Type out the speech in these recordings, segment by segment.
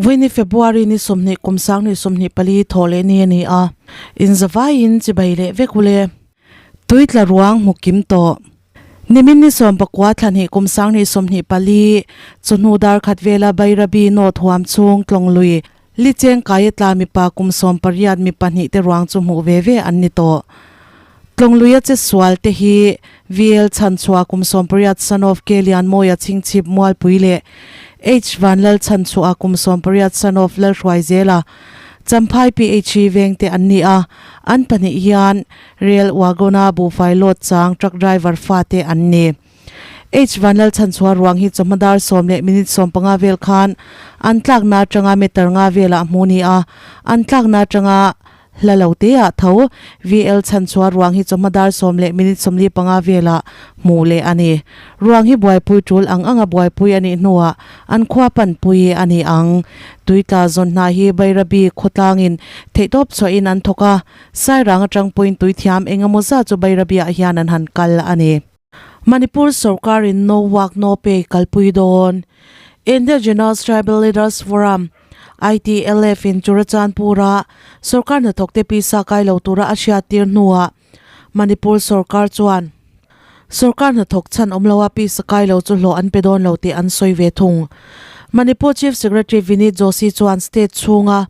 Vawiini February ni 20 kum 2024 thawh leh ni a ni a, inzavaiin chibai leh vek ule. Tui tla ruang hmu kim tawh. Nimin ni 19 thla hnih kum 2024 chawhnu dar khat vela Bairabi North huam chhung tlawng lui Licheng kaia tla mipa kum 18 mi pahnih te ruang chu hmuh ve ve an ni tawh. Tlawng luia che sual te hi VL Chhanchhuah kum 18 son of K Lianmawia Chhingchhip Mualpui leh H Vanlal Chhanchhuah kum 18 son of Lalhruaizela Champhai PHE veng te an ni a, an pahnih hian Rail Wagon-a buhfai load chang truck driver fate an ni. H Vanlal Chhanchhuah ruang hi chawhma dar sawm leh minute 15 vel khan an tlakna atanga meter nga velah hmu ni a, an tlakna atanga Hla lo te ah tho VL Chhanchhuah ruang hi chawhma dar sawm leh minute 45 velah hmuh leh a ni. Ruang hi buaipui tul ang anga buaipui a nih hnuah an khua panpui a ni ang. Tuitla zawn hna hi Bairabi khawtlangin theihtawp chhuahin an thawk a, Sairang atang pawhin tuithiam engemaw zat chu Bairabi ah hian an han kal a ni. Manipur sorkarin No Work No Pay kalpui dawn. Indigenous Tribal Leaders Forum, ITLF, in Churachandpur-a sorkar hnathawkte pisa kai lo tura a hriattir hnuah Manipur sorkar chuan sorkar hnathawk chhan awm loa pisa kai lo chu hlawh an pe dawn lo tih an sawi ve thung. Manipur Chief Secretary Vinit Joshi chuan state chhunga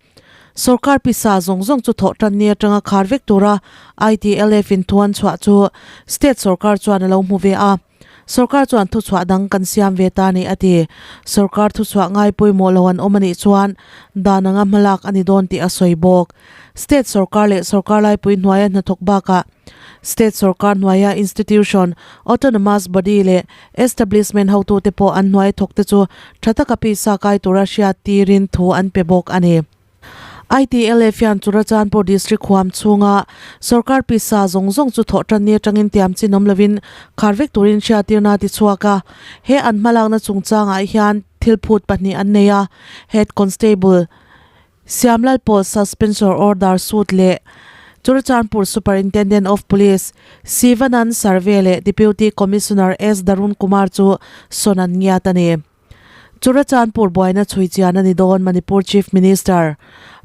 Sorkar pisa zawng zawng chu thawh tan ni atanga khar vek tura ITLF in thuan chhuah chu state sorkar chuan a lo hmu ve a. Sorkar chuan thuchhuah dang kan siam ve ta ni a ti. Sorkar thuchhuah ngai pawimawh lo an awm a nih chuan dan anga hmalak a ni dawn tih a sawi bawk. State sorkar leh sorkar laipui hnuaia hnathawk bakah state sorkar hnuaia institution, autonomous body leh establishment hotute pawh an hnuai thawkte chu tha taka pisa kai tura hriat tirin thu an pe bawk a ni. ITLF hian Churachandpur District huam chhunga sorkar pisa zawng zawng chu thawh tan ni atangin tiam chin awm lovin khar vek turin hriattirna a ti chhuak a. He an hmalakna chungchangah hian thil phut pahnih an nei a, Head Constable Siamlal Pawl Suspension Order suit leh Churachandpur Superintendent of Police Sivanand Surve leh Deputy Commissioner S Darun Kumar chu sawn an ngiat a ni. Churachandpur buaina chhui chian a ni dawn Manipur Chief Minister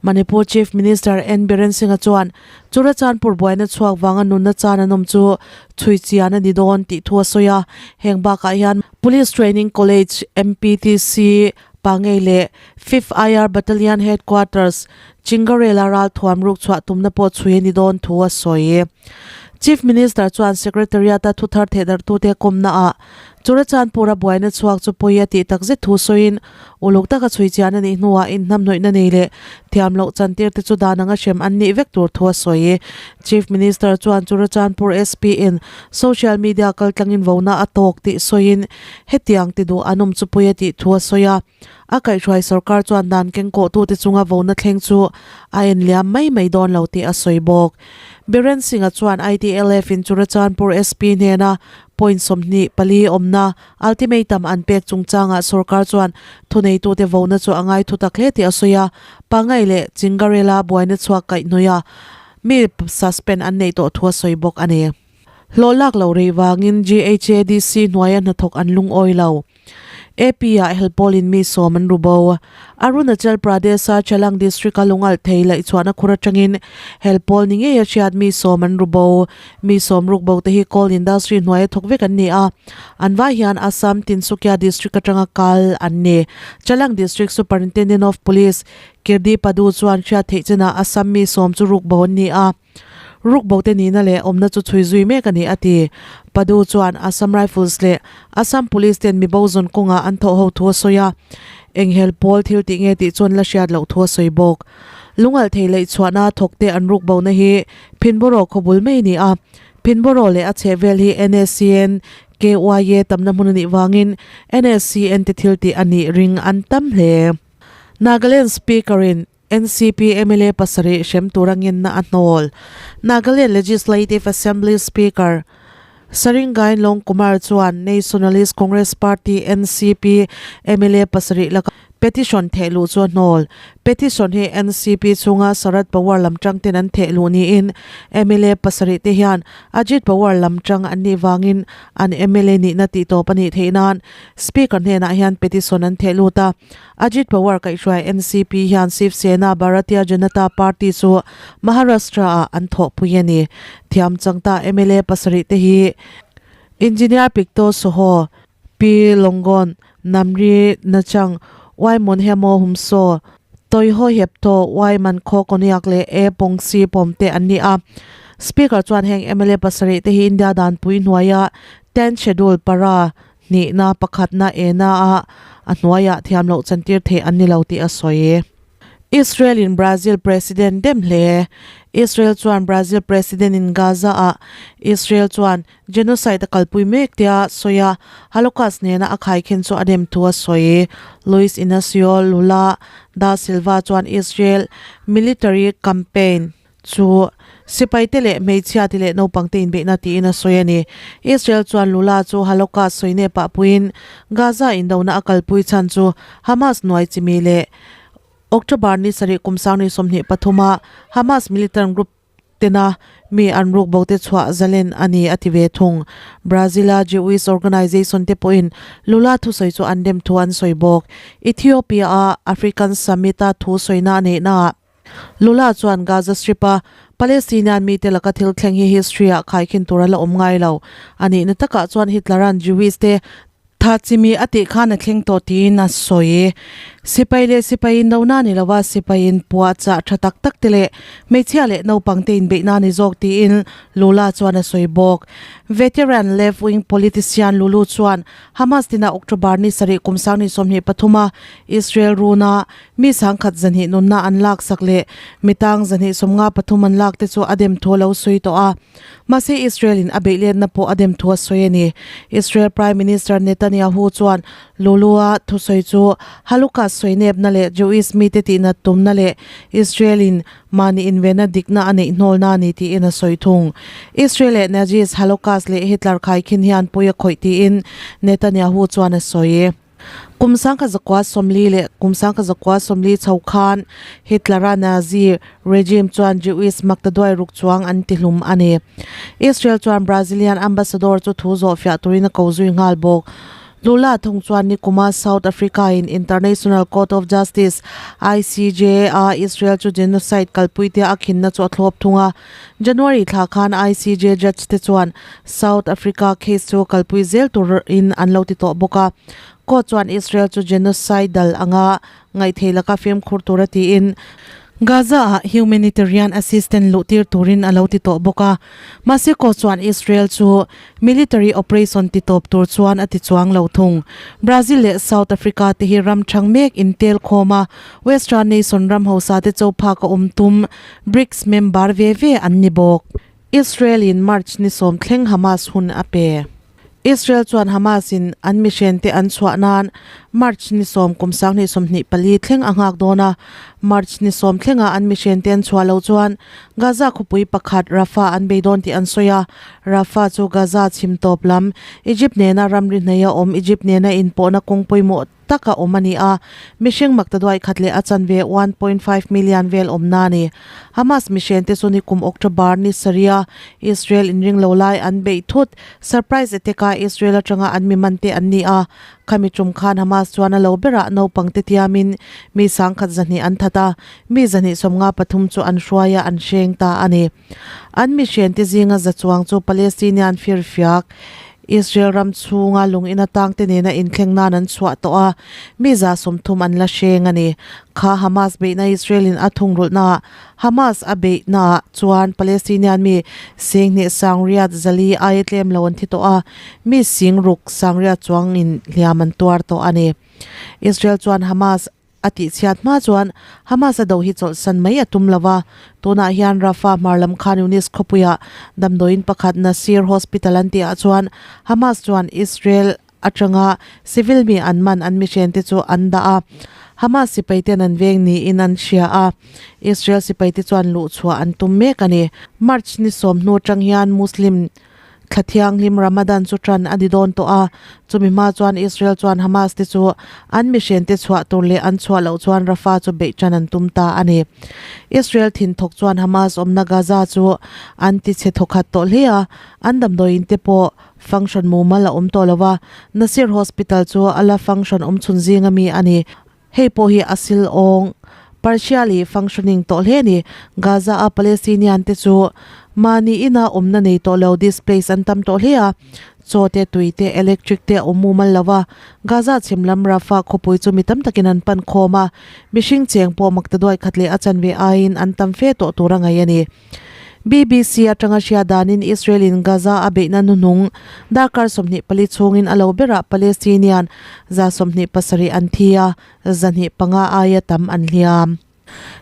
Manipur Chief Minister N Biren Singh-a chuan Churachandpur buaina chhuak vanga nunna chan an awm chu chhui chian a ni dawn tih thu a sawi a. Heng bakah hian Police Training College, MPTC, Pangei leh Fifth IR Battalion Headquarters, Chingarela ralthuam ruk chhuah tumna pawh chhui a ni dawn thu a sawi. Chief Minister chuan Secretariat-a thuthar thehdarhtute kawmnaah Churachandpur-a buaina chhuak chu pawi a tih takzet thu sawiin uluk taka chhui chian a nih hnuah inhnamhnawihna nei leh thiam loh chantir te chu dan anga hrem an nih vek tur thu a sawi. Chief Minister chuan Churachandpur SP-in social media kaltlangin vona a tawk tih sawiin hetiang ti duh an awm chu pawi a tih thu a sawi a. A kaihhruai sorkar chuan dan kengkawhtute chunga vona thleng chu a enliam mai mai dawn lo tih a sawi bawk. Biren Singh-a chuan ITLF-in Churachandpur SP hnena point 24 awmna ultimatum an pek chungchangah sorkar chuan thuneitute vona chu a ngai thu tak hle tih a sawi a, Pangai leh Chingarela buaina chhuak kaihhnawih a mi suspend an neih tawh thu a sawi bawk a ni. Hlawh lak loh rei vangin GHADC hnuaia hnathawk an lungawi lo. AP-ah helpawlin mi sawm an ru bo. Arunachal Pradesh-a Chalang district-a lungalh thei laihchhuahna khur atangin helpawl ni ngeia hriat mi sawm an ru bo. Mi sawm ruk bo te hi coal industry hnuaia thawk vek an ni a, an vai hian Assam Tinsukia district atanga kal an ni. Chalang District Superintendent of Police, Kirdi Padu chuan hriat theih chinah Assam mi sawm chu ruk bo an ni a. Ruk bo te nihna leh awmna chu chhui zui mek a ni, a ti. Padu chuan Assam Rifles leh Assam Police ten mibo zawn kawngah an thawh ho thu a sawi a, enghel pawl thil tih nge tih chuan la hriat loh thu a sawi bawk. Lungalh thei leh chhuahna thawk te an ruk bona hi Phinbawraw khawbul mai a ni a, Phinbawraw leh a chhehvel hi NSCN, KYA tamna hmun a nih vangin NSCN te thil tih a nih ring an tam hle. Nagaland Speaker-in NCP mla pasarih hrem tura ngenna a hnawl. Nagaland Legislative Assembly Speaker Saringain Longkumar chuan Nationalist Congress Party, NCP, mla pasarih laka. Petition thehluh chu a hnawl. Petition hi NCP chhunga Sharad Pawar lam tang ten an thehluh niin mla pasarih te hian Ajit Pawar lam tang an nih vangin an mla nihna tihtawp a nih theih nan Speaker hnenah hian petition an thehlut a. Ajit Pawar kaihhruai NCP hian Shiv Sena Bharatiya Janata Party chu Maharashtra ah an thawhpui a ni. Thiam changta mla pasarih te hi Engineer Picto Soho, Pi Longon, Namri Nachang, Uai Mon Hemo Humso, Toiho Heptho, Uai Man Khaw Koniak leh E Pawngsi Pawmte an ni a. Speaker chuan heng mla pasarih te hi India danpui hnuaia Tenth Schedule para hnihna pakhatna ena ah a hnuaiah thiam loh chantir theih an ni lo tih a sawi. Israel in Brazil President dem hle. Israel chuan Brazil President in Gaza ah Israel chuan Genocide a kalpui mek tia sawi a, Holocaust nena a khaikhin chu a dem thu a sawi. Luiz Inacio Lula da Silva chuan Israel military campaign chu sipaite leh hmeichhiate leh naupangte inbeihna tiin a sawi a ni. Israel chuan Lula chu Holocaust sawi nep ah puiin Gaza indona a kalpui chhan chu Hamas nuai chimi leh October ni sarih kum sangni 23 a Hamas militant group tena mi an ruk bo te chhuah zalen a ni a ti ve thung. Brazil-a Jewish organization te pawhin Lula thusawi chu an dem thu an sawi bawk. Ethiopia-a African Summit-a thu sawina a neihnaah Lula chuan Gaza Strip-a Palestinian mite laka thil thleng hi history-ah khaikhin tur a la awm ngai lo. A nihna takah chuan Hitler-a'n Jewish te Tha chimi a tih khan a thleng tawh tiin a sawi. Sipai leh sipai in dona ni lova sipai in puah chah tha tak tak te leh hmeichhia leh naupang te inbeihna ni zawk tiin Lula chuan a sawi bawk. Veteran left wing politician Lulu chuan Hamas tina October ni sarih kum sang ni 23 a Israel runa mi sangkhat zahnih nunna an laksak leh mitang zahnih 53 an lak te chu a dem thu a lo sawi tawh a. Mahse Israel in a beih letna pawh a dem thu a sawi a ni. Israel Prime Minister Netanyahu chuan Lulu-a thusawi chu Holocaust sawi nepna leh Jewish mite tihnat tumna leh Israel in mahni invenna dikna a neih hnawlna a ni tiin a sawi thung. Israel leh Nazis Holocaust leh Hitler khaikhin hian pawi a khawih tiin Netanyahu chuan a sawi. Kum sangkhat zakua sawmli leh kum sangkhat zakua sawmli chho khan Hitler-a Nazi regime chuan Jewish maktaduai ruk chuang an ti hlum a ni. Israel chuan Brazilian ambassador chu thu zawhfiah turin a ko zui nghal bawk. Lula thung chuan nikuma South Africa-in International Court of Justice, ICJ, a Israel chu genocide kalpui tia a khinna chu a thlawp thung a. January thla khan ICJ judge te chuan South Africa case chu kalpui zel turin an lo ti tawh bawk a. Court chuan Israel chu genocidal anga ngaihthei laka fimkhur tura tiin Gaza-ah humanitarian assistance luh tir turin a lo ti tawh bawk a. Mahse court chuan Israel chu military operation ti tawp tur chuan a ti chuang lo thung. Brazil leh South Africa te hi ram thang mek intel khawm a, Western nation ram hausa te cho phak a awm tum BRICS member ve ve an ni bawk. Israel in March ni sawm thleng Hamas hun a pe. Israel chuan Hamas in an mihren te an chhuah nan March ni sawm kum sanghnih 24 thleng a nghak dawn a. March ni sawm thlenga an mihren te an chhuah loh chuan Gaza khawpui pakhat Rafah an bei dawn tih an sawi a. Rafah chu Gaza chhim tawp lam Egypt nena ramri hnaih a awm Egypt nena inpawhna kawng pawimawh taka awm a ni a, mihring maktaduai khat leh a chanve 1.5 million vel awmna a ni. Hamas mihrente chu nikum October ni sarih a Israel inring lo lai an beih thut, surprise attack a Israel atanga an mi mante an ni a. Khami tum khan Hamas chuan a lo berah naupangte tiamin mi sangkhat zahnih an that a, mi zahnih 53 chu an hruai a an hreng ta a ni. An mihrente zinga za chuang chu Palestinian firfiak Israel ram chhunga lung in atangte nena inthleng nan an chhuah tawh a, mi za 30 an la hreng a ni. Kha Hamas beihna Israel in a thungrulhnaah Hamas a beihnaah chuan Palestinian mi singhnih sangriat zali aia tlem lo an thi tawh a, mi sing ruk sangriat chuangin hliam an tuar tawh a ni. Israel chuan Hamas A tihchhiat hma chuan Hamas a do hi chawlhsan mai a tum lo va, tunah hian Rafah hmar lam Khan Yunis khawpuiah damdawiin pakhat Nasir Hospital an tihah chuan Hamas chuan Israel atanga civil mi an man an mihrente chu an dah a, Hamas sipaiten an veng niin an hria a, Israel sipaite chuan luhchhuah an tum mek a ni. March ni sawm hnu atang hian Muslim. Thla thianghlim Ramadan chu ṭan a ni dawn tawh a, chumi hma chuan Israel chuan Hamas te chu an mihrente chhuah tur leh an chhuah loh chuan Rafah chu beih ṭan an tum ta a ni. Israel thinthawk chuan Hamas awmna Gaza chu an ti chhe thawkhat tawh hle a, an damdawiin te pawh function mumal a awm tawh lo a, Nasir Hospital chu a la function awmchhun zinga mi a ni. Hei pawh hi a sil awng, partially functioning, tawh hle a ni. Gaza-a Palestinian te chu mahni ina awmna nei tawh lo, displaced, an tam tawh hle a. Chaw te, tui te, electric te a awm mumal lo a. Gaza chhim lam Rafah khawpui chu mi tam takin an pan khawm a, mihring cheng pawh maktaduai khat leh a chanve aiin an tam fe tawh tur a ngaih a ni. BBC atanga hria danin Israel-in Gaza a beihna hnuhnung darkar 24 chhungin a lo berah Palestinian 27 an thi a, 105 aia tam an hliam.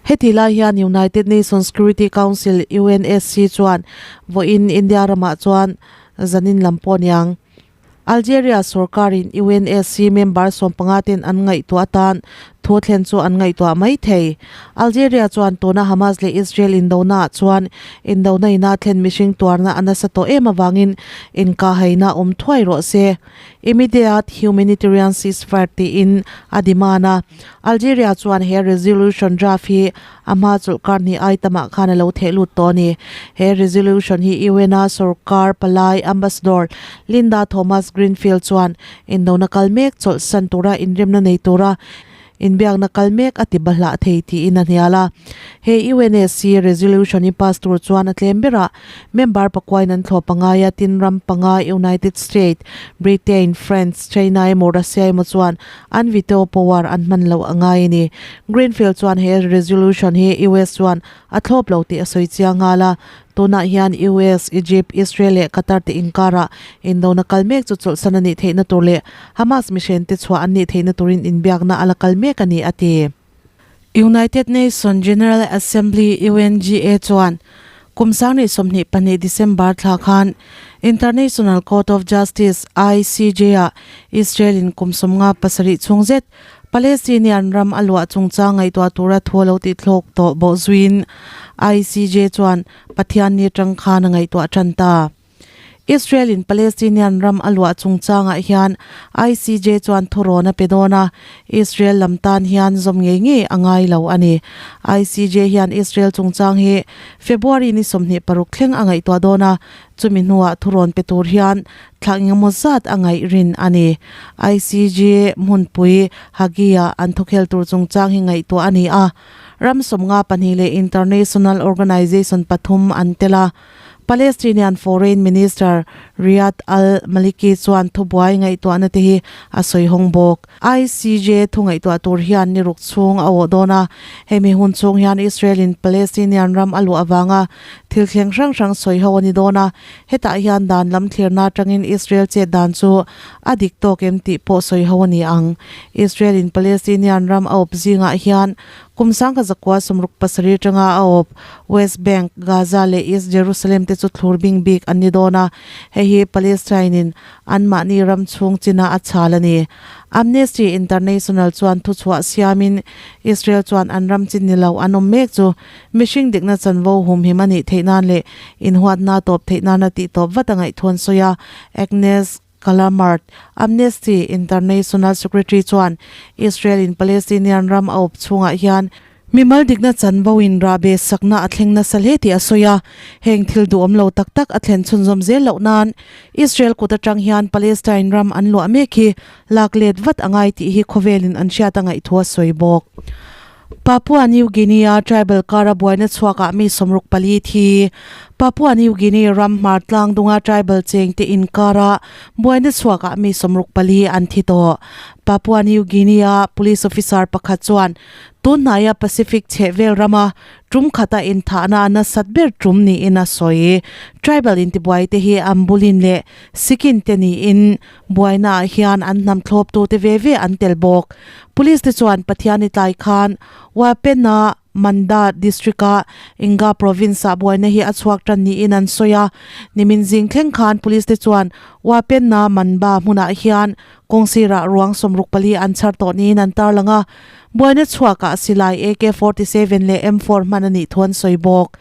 Heti lai hian United Nations Security Council, UNSC, chuan vawiin India ramah chuan zanin lam pawh niang. Algeria sorkarin UNSC member 15 ten an ngaihtuah atan thu thlen chu an ngaihtuah mai thei. Algeria chuan tuna Hamas leh Israel indona ah chuan indona ina thlen mihring tuarna a nasa tawh em avangin inkahaina awm thuai rawh se. Immediate humanitarian ceasefire tiin a demand a. Algeria chuan he resolution draft hi A hma chawlhkar hnih ai tamah khan a lo theh lut tawh a ni. He resolution hi UN-a sorkar palai Ambassador Linda Thomas Greenfield chuan indona kal mek chawlhsan tura inremna nei tura inbiakna kal mek a ti bahlah thei tiin a hnial a. He UNSC resolution hi pass tur chuan a tlem berah member pakuain an thlawp a ngai a, tin ram panga United State, Britain, France, China emaw Russia emaw chuan An veto power an hman loh a ngai a ni. Greenfield chuan he resolution hi US chuan a thlawp lo tih a sawi chiang nghal a. Tunah hian US, Egypt, Israel leh Qatar te inkarah indona kal mek chu chawlhsan a nih theihna tur leh Hamas mihrente chhuah an nih theihna turin inbiakna a la kal mek a ni, a ti. United Nations General Assembly, UNGA, chuan kum 2022 December thla khan International Court of Justice, ICJ, ah Israel-in kum 57 chhung zet Palestinian ram a luah chungchang ngaihtuah tura thu a lo tihthlawk tawh bawh zuiin ICJ chuan Pathianni atang khan a ngaihtuah tan ta. Israel-in Palestinian ram a luah chungchangah hian ICJ chuan thurawn a pe dawn a, Israel lam tan hian zawm ngei ngei a ngai lo a ni. ICJ hian Israel chungchang hi February ni 26 thleng a ngaihtuah dawn a, chumi hnuah thurawn pe tur hian thla engemaw zat a ngaih rin a ni. ICJ hmunpui Hague-ah an thawkhel tur chungchang hi ngaihtuah a ni a, ram 52 leh international organization pathum an tel a. Palestinian Foreign Minister Riyad al-Maliki chuan thubuai ngaihtuahna te hi a sawi hawng bawk. ICJ thu ngaihtuah tur hian ni ruk chhung a awh dawn a, hemi hun chhung hian Israel-in Palestinian ram a luh avanga thil thleng hrang hrang sawi ho a ni dawn a, hetah hian dan lam thlirna atangin Israel chet dan chu a dik tawk em tih pawh sawi ho a ni ang. Israel-in Palestinian ram a awp zingah hian Kum 1967 atanga a awp West Bank, Gaza leh East Jerusalem te chu thlur bing bik an ni dawn a, hei hi Palestine-in anmahni ram chhung china a chhal a ni. Amnesty International chuan thuchhuah siamin Israel chuan an ram chin ni lo an awm mek chu mihring dikna chanvo humhim a nih theih nan leh inhuatna tawp theih nana tihtawp vat a ngaihtuan sawi a, Agnes Callamard, Amnesty International Secretary chuan Israel-in Palestinian ram a awp chhungah hian mimal dikna chanvo in rahbeh sakna a thleng nasa hle tih a sawi a. Heng thil duhawm lo tak tak a thlen chhunzawm zel loh nan Israel kut atang hian Palestine ram an luah mek hi lak let vat a ngai tih hi khawvelin an hriat a ngaih thu a sawi bawk. Papua New Guinea-a tribal kara buaina chhuakah mi 64 thi. Papua New Guinea ram hmar tlang dunga tribal chengte inkara buaina chhuakah mi 64 an thi tawh. Papua New Guinea-a police officer pakhat chuan tun hnaia Pacific chhehvel rama tum khata inthahna a nasat ber tum niin a sawi. Tribal intibuai te hi Ambulin leh Sikin te niin Buainaah hian an hnam thlawptute ve ve an tel bawk. Police te chuan Pathiani tlai khan Wapena Manda district-a Enga province-ah buaina hi a chhuak tan niin an sawi a. Nimin zing thleng khan police te chuan Wapena Manba hmunah hian kawng sirah ruang 64 an chhar tawh niin an tarlang a. Buaina chhuakah silai AK 47 leh M4 hman a nih thu an sawi bawk.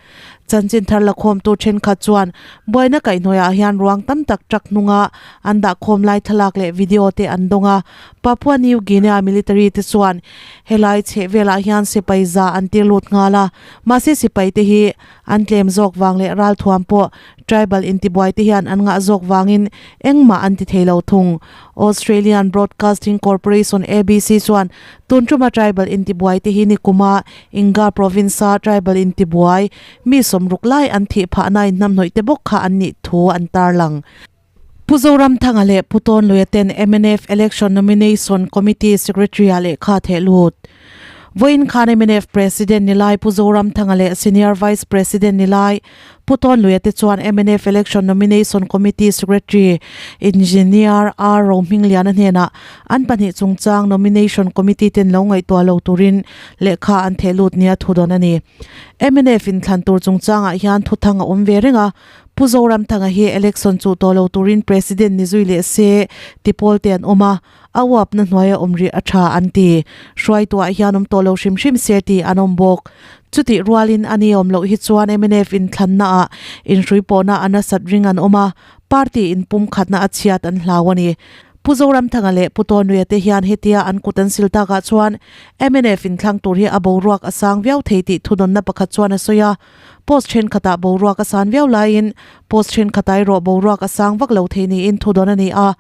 Chanchin thar lakhawmtu thenkhat chuan buaina kaihhnawihah hian ruang tam tak truck hnunga an dah khawm lai thlalak leh video te an dawng a. Papua New Guinea military te chuan helai chheh velah hian sipai za an tir lut nghal a, mahse sipai te hi an tlem zawk vang leh ralthuam pawh tribal intibuai te hian an ngah zawk vangin engmah an ti thei lo thung. Australian Broadcasting Corporation, ABC, chuan tun tuma tribal intibuai te hi nikuma Enga province-a tribal intibuai mi sawmruk lai an thih phahna inhnamhnawih te bawk kha an nih thu an tarlang. Pu Zoramthanga leh Pu Tawnluia ten mnf Election Nomination Committee Secretary-ah lehkha theh lut. Vawiin khan mnf President ni lai Pu Zoramthanga leh Senior Vice President ni lai Pu Tawnluia te chuan mnf Election Nomination Committee Secretary Engineer R Rohmingliana hnenah an pahnih chungchang Nomination Committee ten lo ngaihtuah lo turin lehkha an theh lut nia thu dawn a ni. Mnf inthlan tur chungchangah hian thuthang a awm ve reng a, Pu Zoramthanga hi election chuh tawh lo turin President ni zui leh se ti pawl te an awm a, a uapna hnuaia awm rih a tha an ti. Hruaituah hian awm tawh lo hrim hrim se tih an awm bawk. Chutih rualin a ni awm loh hi chuan mnf inthlannaah inhrui pawhna a nasat ring an awm a, party inpumkhatna a chhiat an hlau a ni. Pu Zoramthanga leh Pu Tawnluia te hian hetia an kut an sil takah chuan mnf inthlang tur hi a boruak a sang viau thei tih thudawnna pakhat chuan a sawi a. Post thenkhatah boruak a san viau laiin post thenkhatah erawh boruak a sang vak lo thei niin thudawn a ni a.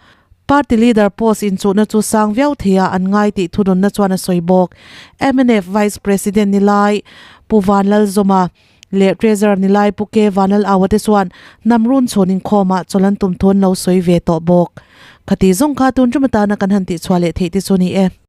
Party leader post inchuhna chu sang viau theia an ngai tih thudawnna chuan a sawi bawk. Mnf Vice President ni lai Pu Vanlalzawma leh Treasurer ni lai Pu K Vanlalaua te chuan hnam run chhawn inkhawmah chawlh an tum thu an lo sawi ve tawh bawk. Khati zawng kha tun tum atana kan han tihchhuah leh theih te chu ni e.